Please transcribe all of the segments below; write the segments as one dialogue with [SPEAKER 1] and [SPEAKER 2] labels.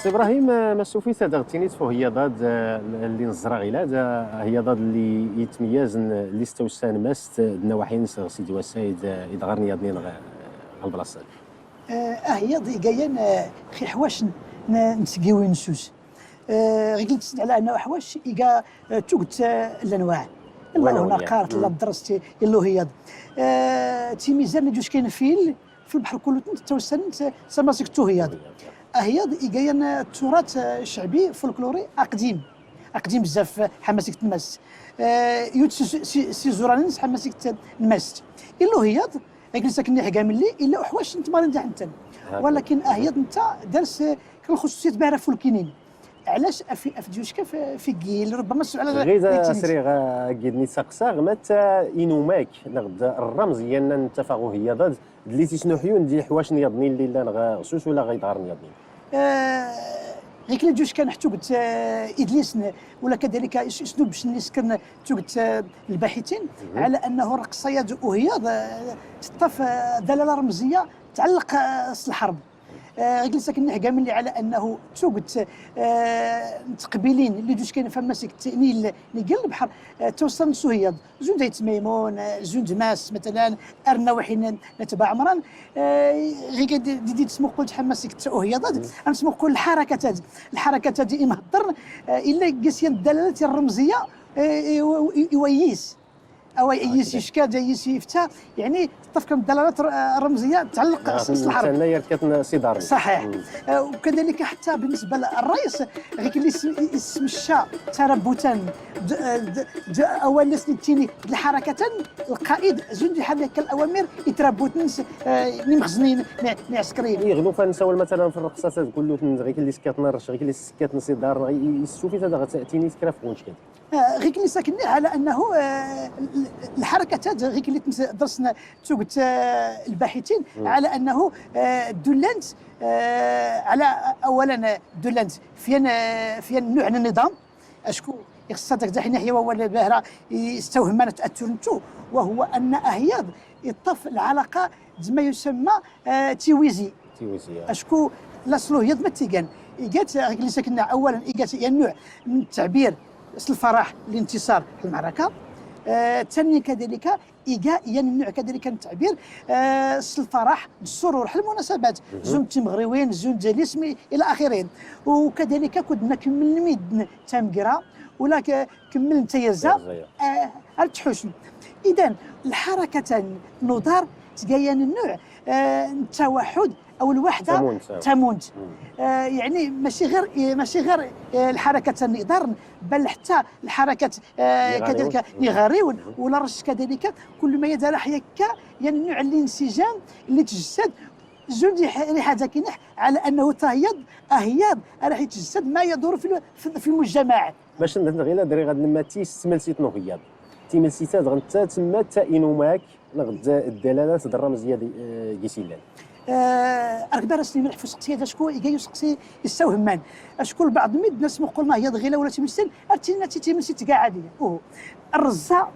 [SPEAKER 1] سي ابراهيم، ما سوفي تغتيني هي ضاد اللي نزرع غيلا هي ضاد اللي يتميز اللي استوسان ماست النواحي سيدي وسايد يدغرني يضنين البلاصة.
[SPEAKER 2] هي ضيقايا خي حواش نسقيوي نسوس غير قلت على انه حواش إيكا توقت الانواع الا هنا قارت لا درستي الا هي تيميزان جوج كاين فيل في البحر كله توسن سماسك تو هي اهيض إيكايا التراث الشعبي فولكلوري اقديم اقديم بزاف حماسك تماس يوت سي زورانس حماسك تماس الا هيض غير ساكن حكا ملي الا حواش نتمارين تاع انت، ولكن اهيض انت درس كان خصوصية بها فولكينين علاش افي افديوشكا في كيل ربما السؤال
[SPEAKER 1] غير سري كيدني سقسا متى إنوماك نغد الرمز ين نتفاغو هي ضد اللي تيسنو حيون دي حواش نيضني اللي لا نغ سوس ولا غيدار نيضني.
[SPEAKER 2] غير كلا جوج كان حتى قلت إدليس ولا كذلك شنو باش اللي سكن توقت الباحثين على انه رقص وهي تطف دلالة رمزية تعلق الحرب. غير ساكن نحكى ملي على انه توقت تقبيلين اللي دوش كاين فما سيك التأنيل اللي قال البحر توصل نسوهيض زون دايت ميمون زون دماس مثلا ارنا وحين نتبع عمران غير دي تسمو قلت حماسك تأهيض انا نسمو كل الحركات هذه الحركات هذه مهضر الا قسيان الدلالات الرمزية يويس او يس يشكا يس يفتى يعني تطفك الدلالات الرمزية تعلق
[SPEAKER 1] الحرب سيدار.
[SPEAKER 2] صحيح. وكذلك حتى بالنسبة للرئيس غير اللي يسمشى تربتا اول سنتيني الحركة القائد زند حركة الاوامر يتربط نس مخزنين عسكريين
[SPEAKER 1] يغلو فنساول مثلا في الرقصات تقول له غير اللي سكات نرش غير اللي سكات نسيدار يسوفي هذا تاتيني سكرا في كده.
[SPEAKER 2] غير اللي ساكنين على انه الحركة هذه غير اللي درسنا توقت الباحثين على انه دولانت على اولا دولانت فيان نوع من النظام اشكو خصها داك ناحية وهو الباهرة يستوهم ما تاثرنتو وهو ان اهياض يطف العلاقة ما يسمى تيويزي
[SPEAKER 1] تيويزي
[SPEAKER 2] اشكو لا هي ما تيغان إيجات غير اللي ساكننا اولا إيجات هي النوع من التعبير الفرح الانتصار في المعركة. ثانيا كذلك إيجا يعني النوع كذلك التعبير الفرح السرور حل المناسبات زون تمغريوين زون ديال الى اخره. وكذلك كنا كمل ميد تامكرا ولا كمل نتيزا التحوشن. اذا الحركة نضار تجايان النوع التوحد او الوحدة تمونت يعني ماشي غير الحركة النضار بل حتى الحركة كذلك نغاريون ولا رش كذلك كل ما يدار حيكا يعني نوع الانسجام اللي تجسد زون ريحه كينح على انه تهيض اهياض راح يتجسد ما يدور في المجتمع.
[SPEAKER 1] باش غير دري غاد نما تيستمل نوغياض تيمل سيتاد غنتا تما تا إنوماك نغد الدلالات الرمزية دي كيسيلان.
[SPEAKER 2] أركبا راسني ملح في سقسي هذا شكون إيكا يسقسي يستوهمان اشكون البعض ميد الناس قلنا هي دغيلا ولا تيمسن ارتينا تيمسي تكاع عادية أوه الرزا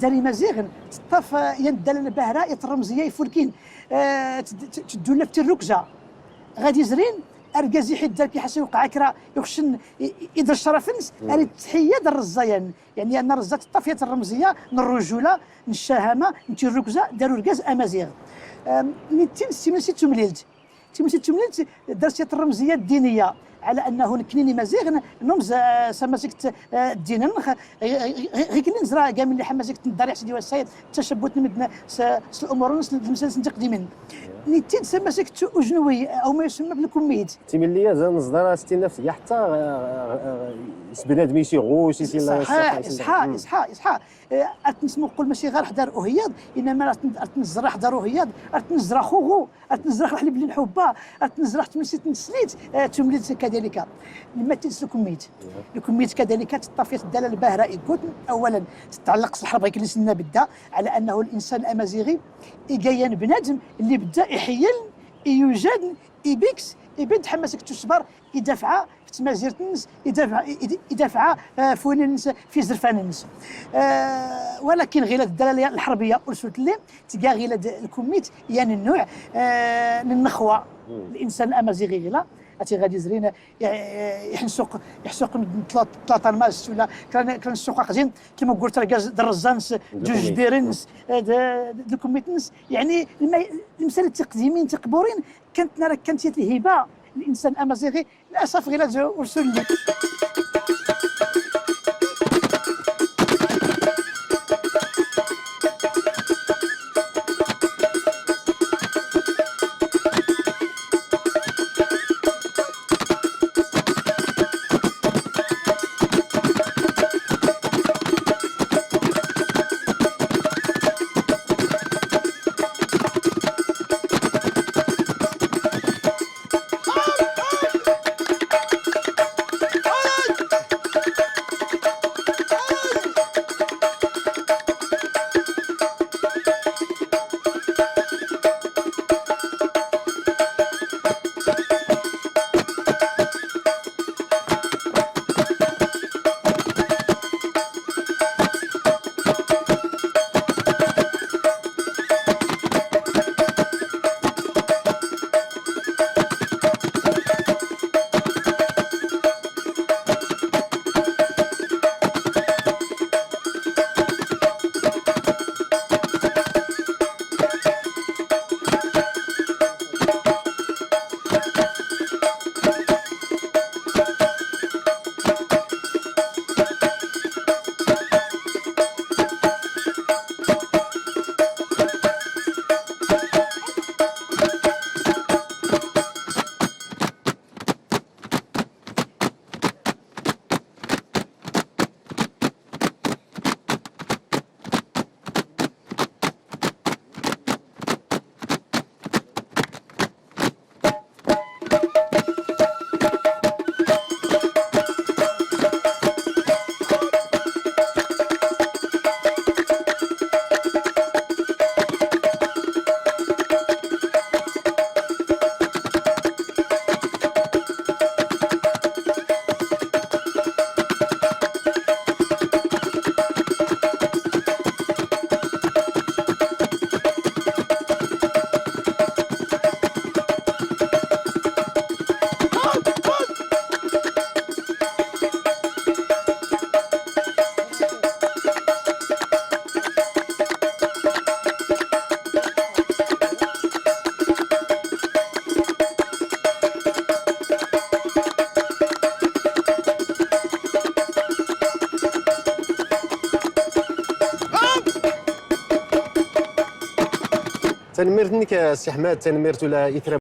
[SPEAKER 2] داري مزيغ تطف يندل البهراء الرمزية يفولكين تدونا في الركزه غادي زرين اركازي حيت دار كيحس يوقع كرا يخشن يدر الشرفنس اري تحية الرزايان يعني ان الرزا الطفيه الرمزية من الرجولة من الشهامه من الركزه داروا ركاز امازيغ. نتين سيمسي تمليلت تيمسي تمليلت درست الرمزية الدينية على انه نكنيني مازيغ نمز سماسكت الدين غير كلي نزرع كاع اللي حماسكت الدار سيدي والسيد تشبت نمدنا الامور المسلسل تقديما نتين سماسكت اجنوي او ما يسمى بالكميد
[SPEAKER 1] تيملي نزدر ستين نفس حتى بنادم يسيغوش
[SPEAKER 2] يسي صحيح اصحى اصحى اصحى اتنسمو قول ماشي غير حدار اهياض انما اتنزرع حدار اهياض اتنزرع خوغو اتنزرع حليب اللي نحبه اتنزرع تمسيت نسليت تمليت كذلك لما تنس الكميت الكميت كذلك تطفيت الدلالة الباهرة يكون اولا تتعلق الحرب اللي سنا بدا على انه الانسان الامازيغي إيجايان بنادم اللي بدا يحيل يوجد يبيكس يبد حماسك تصبر يدافع في تمازير النس يدافع فون النس في زرفان النس. ولكن غير الدلالة الحربية ورسلت لي تلقى غير الكميت يعني النوع من النخوه الانسان الامازيغي غيلا اتي غادي زرين يحنسوق يحسوق ثلاثة الماس ولا كان السوق قزين كما قلت راه درزانس جوج ديرنس دوكوميتنس. يعني المسألة التقديمين تقبورين كانت نرى كانت الهبة الانسان الامازيغي للاسف غير ارسل لي.
[SPEAKER 1] تنميرتنك سي احمد، تنميرت ولا اثر